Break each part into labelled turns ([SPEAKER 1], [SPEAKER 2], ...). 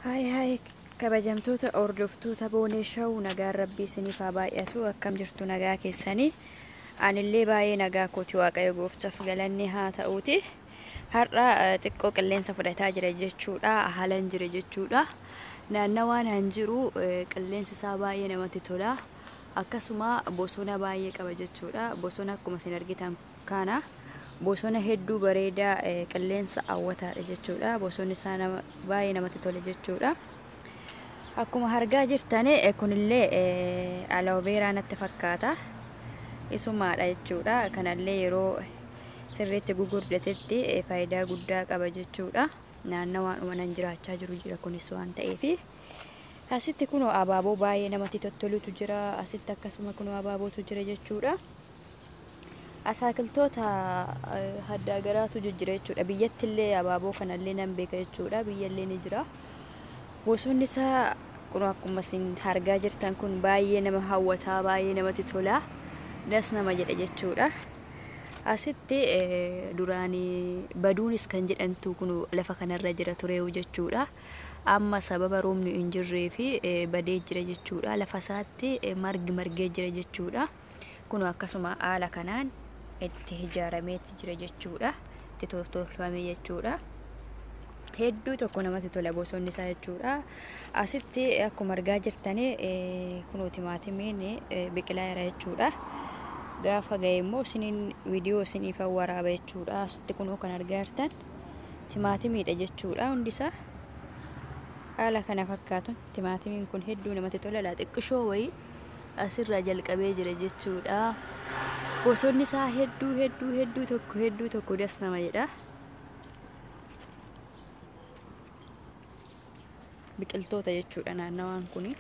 [SPEAKER 1] Haay haay kabajamtoota hordoftoota Boonee Show, nagaan rabbii isiniif haa baay'atu. Akkam jirtu, nagaa keessanii? Anillee baay'ee nagaa kooti, Waaqayyo gooftaaf galanni haa ta'uuti. Har'a xiqqoo qilleensa fudhataa jira jechuudha, haalan jira jechuudha. Naannawaan han jiru qilleensi isaa baay'ee namatti tola. Akkasuma bosona baay'ee qaba jechuudha. Bosona akkuma isin argitan kana bosona hedduu bareedaa, qilleensa hawwataadha jechuudha. Bosonni isaa baay'ee namatti tola jechuudha. Akkuma argaa jirtan kunillee aloe vera natti fakkaata. Isumaadha jechuudha. Kanallee yeroo sirriitti gugurdatetti faayidaa guddaa qaba jechuudha. Naannawaadhuma nan jiraachaa jiru jira kunis waan ta'eefi. Asitti kunoo abaaboo baay'ee namatti tottolutu jira. Asitti akkasuma kunoo abaabootu jira jechuudha. Asaakiltoota addaa garaatu jira jechuudha. Biyyatti illee abaaboo kanallee nan beeka jechuudha. Biyyallee ni jira. Bosonni isaa kun akkuma isin argaa jirtan kun baay'ee nama hawwataa, baay'ee namatti tola. Das nama jedha jechuudha. Asitti duraan baduunis kan jedhamtu kun lafa kanarra jira tureewu jechuudha. Amma sababa roobni hin jirree fi badee jira jechuudha. Lafa isaatti margi margee jira jechuudha. Kun akkasuma haala kanaan itti ijaarameetti jira jechuudha. Itti tolfame jechuudha. Hedduu tokko namatti tola bosonni isaa jechuudha. Asitti akkuma argaa jirtan kunoo timaatimiin biqilaa jira jechuudha. Gaafa ga'e immoo isiniin viidiyoo isiniif waraaba jechuudha. Asitti kunoo kan argaa jirtan timaatimiidha jechuudha hundisaa. Haala kana fakkaatu timaatimiin kun hedduu namatti tola. Xiqqishoo wayii asirraa jalqabee jira jechuudha. Bosonni isaa hedduu hedduu hedduu tokko hedduu tokko das nama jedha. Biqiltoota jechuudha naannawaan kuni.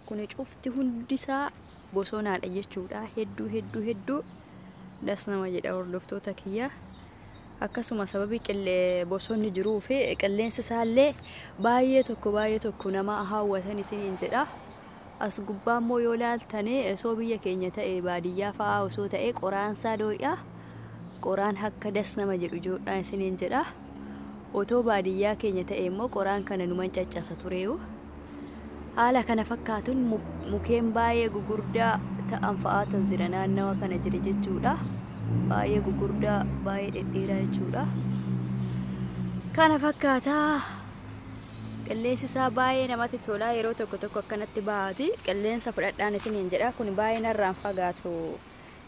[SPEAKER 1] Kuni cufti hundisaa bosonaadha jechuudha. Hedduu hedduu hedduu das nama jedha hordoftoota kiyya. Akkasuma sababii bosonni jiruu fi qilleensi isaallee baay'ee tokko baay'ee tokko nama hawwatan isiniin jedha. As gubbaa immoo yoo laaltanii osoo biyya keenya ta'e, baadiyyaa fa'aa osoo ta'e, qoraansaa doo'aa qoraan akka das nama jedhu joodhaan isiniin jedha. Otoo baadiyyaa keenya ta'e immoo qoraan kana numan caccabsa tureeyu. Haala kana fakkaatuun mukeen baay'ee gugurdaa ta'an fa'aatu jira, naannawa kana jira jechuudha. Baay'ee gugurdaa, baay'ee dhedheeraa jechuudha. Kana fakkaataa qilleensi isaa baay'ee namatti tola. Yeroo tokko tokko akkanatti bahaati qilleensa fudhadhaan isiniin jedha. Kun baay'ee narraan fagaatu,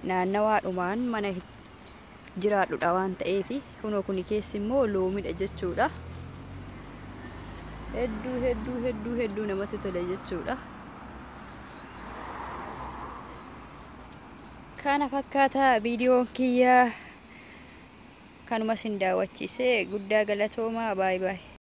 [SPEAKER 1] naannawaadhumaan mana jiraadhudha waan ta'eef. Kunoo kuni keessi immoo loomidha jechuudha. Hedduu hedduu hedduu hedduu namatti tola jechuudha. Kana fakkaata viidiyoon kiyya, kanuma isin daawwachiise. Guddaa galatoomaa, baay'ee baay'ee.